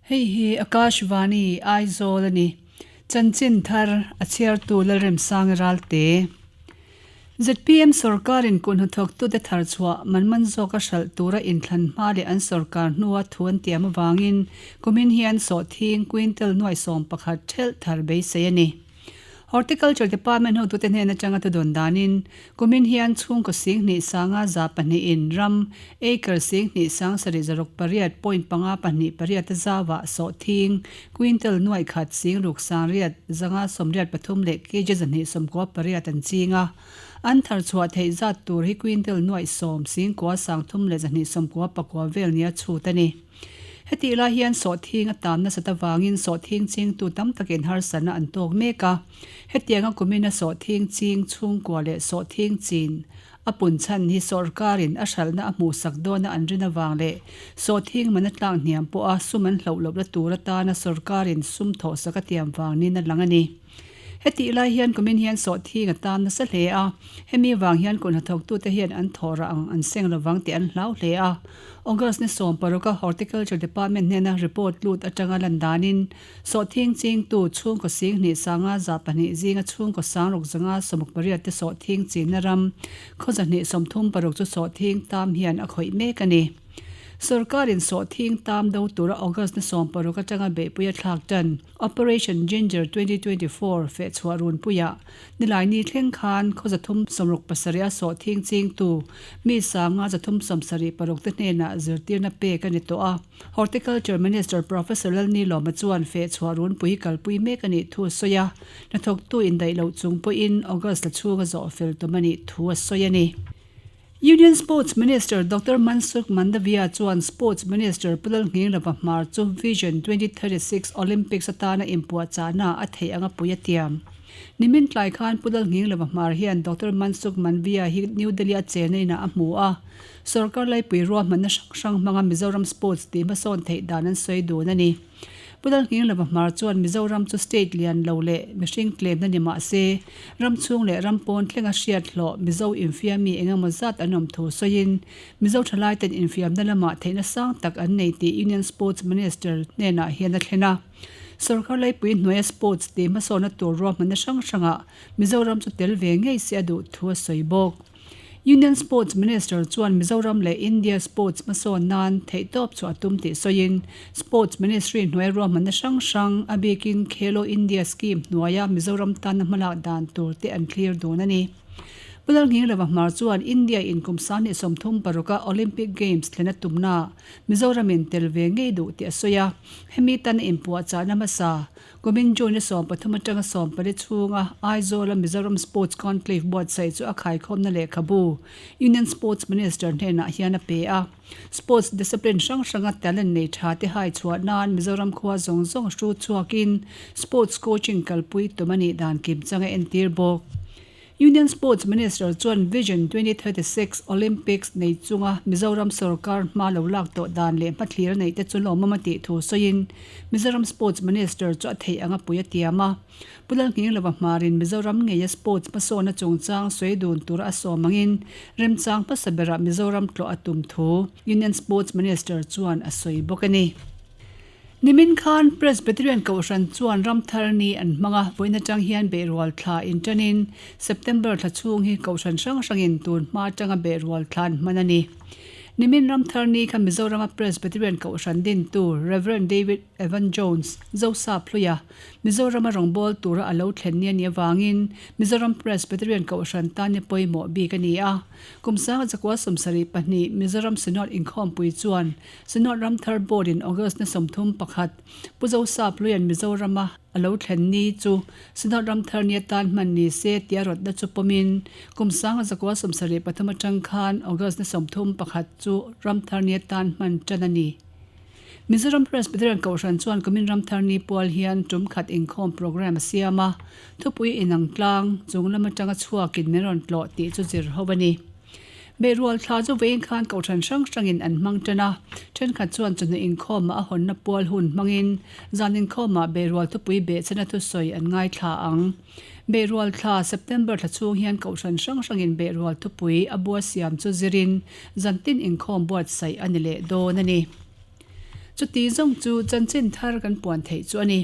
Hei hi Akashvani, Aizawl a ni. Chanchin thar a chhiartu Lalremsanga Ralte. Zpm sorkarin kuthnathawktute thar chhuah man man zawka hralh tura inthlan hma leh an sorkar hnua thu an tiam avangin kumin hian sawhthing quintal nuai 11 thelh thar beisei a ni. Horticulture Department hotute hnen atanga thudawn danin kumin hian chhungkaw 10 sanga 200 in ram acre 10 sang 7 6 point panga pahnih pariat a zauvah sawhthing quintal nuai khat 6 sang riat zanga sawmriat pathum leh kg 2 sawmkua pariat an ching a. An thar chhuah theih zat tur hi quintal nuai 10 singkua sang thum leh 2 sawmkua pakua vel nia chhut a ni. Hetih lai hian sawhthing a tam nasat avangin sawhthing chingtu tam takin harsatna an tawk mek a. Hetianga kumina sawhthing ching chhungkua leh sawhthing chin a pun chhan hi sawrkarin a hralhna a hmuhsak dawna an rin avang leh sawhthing man a tlak hniam pawha sum an hloh lohna tur atana sawrkarin sum thawhsak a tiam vangin a lang a ni. Hetih lai hian kumin hian sawhthing a tam nasa hle a, hemi vang hian kut hnathawktute hian an thawh rah ang an seng lovang tih an hlau hle a. August ni 16 a Horticulture Department hnena report lut atanga lan danin sawhthing chingtu chhungkaw 10 sanga 200 zinga chhungkaw 6 zanga 68 te sawhthing chinna ram khaw 236 chu sawhthing tam hian a khawih mek a ni. Sorkarin sawhthing tam do tura August ni 16 atanga beihpui a thlak tan. Operation Ginger 2024 fehchhuah runpuiah Nilaini thleng khan khaw 367 a sawhthing chingtu mi sanga 376 te hnenah zirtirna pek a ni tawh a. Horticulture Minister Professor Lalnilawma chuan fehchhuah runpui kalpui mek a nih thu a sawi a, hnathawktu indaih loh chung pawhin August la chhunga zawh fel tum a nih thu a sawi a ni. Union Sports Minister Doctor Mansukh Mandaviya chuan Sports Minister Pu Lalnghinglova Hmar chu Vision 2036 Olympics atana inpuahchahna a theih anga pui a tiam. Nimin tlai khan Pu Lalnghinglova Hmar hian Doctor Mansukh Mandaviya hi New Delhi a chenna inah a hmu a, sorkar laipui ruahmanna hrang hrang hmanga Mizoram Sports tih hmasawn theih dan an sawi dun a ni. Pu Lalnghinglova Hmar chuan Mizoram chu state lian lo leh mihring tlemna ni mah se, ram chhung leh ram pawn thlenga hriat hlawh Mizo infiammi eng emaw zat an awm thu sawiin, Mizo thalaiten infiamna lamah theihna sang tak an nei tih Union Sports Minister hnenah hian a thlen a. Sorkar laipui hnuaia sports tih hmasawnna tur ruahmanna hrang hrangah Mizoram chu tel ve ngei se a duh thu a sawi bawk. Union Sports Minister chuan Mizoram leh India sports hmasawn nan theihtawp chu a tum tih sawiin, Sports Ministry hnuai ruahmanna hrang hrang, a bikin Khelo India Scheme hnuaia Mizoram tana hmalak dan tur te an thlir dun a ni. Pu Lalnghinglova Hmar chuan India in kum 2036 a Olympic Games thlena tumnaah Mizoramin tel ve ngei duh tih a sawi a, hemi tana inpuahchahna hmasa Kumin June 13 atanga 14 chhunga Aizawl-a Mizoram Sports Conclave buatsaih chu a khaikhawmna lehkhabu Union Sports Minister hnenah hian a pe a. Sports discipline hrang hranga talent nei tha te hai chhuah nan Mizoram khua zawng zawng hru chhuakin sports coaching kalpui tum a nih dan kim chang a entir bawk. Union Sports Minister chuan Vision 2036 Olympics nei chunga Mizoram sorkar hma lo lak tawh dan leh hmathlir a neih te chu lawmawm a tih thu sawiin Mizoram Sports Minister chu a theih anga pui a tiam a. Pu Lalnghinglova Hmarin Mizoram ngeia sports hmasawna chungchang sawi dun tura a sawm angin remchang hmasa berah Mizoram tlawh a tum thu Union Sports Minister chuan a sawi bawk a ni. Nimin khan Presbyterian Kohhran chuan Ramthar Ni an hmang a, vawiin atang hian Beihrual thla inṭanin September thla chhung hi Kohhran hrang hrangin tun hma atanga Beihrual thla an hman a ni. Nimin Ramthar Ni kha Mizorama Presbyterian Kohhran dintu Rev. David Evan Jones, Zosa Phluia, Mizorama rawngbâwl tura a lo thlen ni a nih avangin Mizoram Presbyterian Kohhran tan ni pawimawh bik a ni a. Kum sanga zakua 72 Mizoram Synod inkhawmpui chuan Synod Ramthar Board in August ni 31, Pu Zosa Pluia'n Mizorama a lo thlen ni chu Synod Ramthar ni atan hman ni se tia rawtna chu pawmin kum 1973 atang khan August ni 31 chu Ramthar ni atan hman tan a ni. Mizoram Presbyterian Kohhran chuan kumin Ramthar ni pual hian tum khat inkhawm programme a siam a, thupui inang tlang chung lam atanga chhuakin min rawn tlawh tih chu zir ho a ni. Beihrual thla chu vawiin khan kohhran hrang hrangin an hmang tan a, thenkhat chuan chawhnu inkhawmah a hawnna pual hun hmangin zan inkhawmah beihrual thupui behchhana thusawi an ngaithla ang. Beihrual thla, September thla chhung hian kohhran hrang hrangin beihrual thupui a bua siam chu zirin zantin inkhawm buatsaih a ni leh dawn a ni. Chuti zawng chu chanchin thar kan puan theih chu a ni.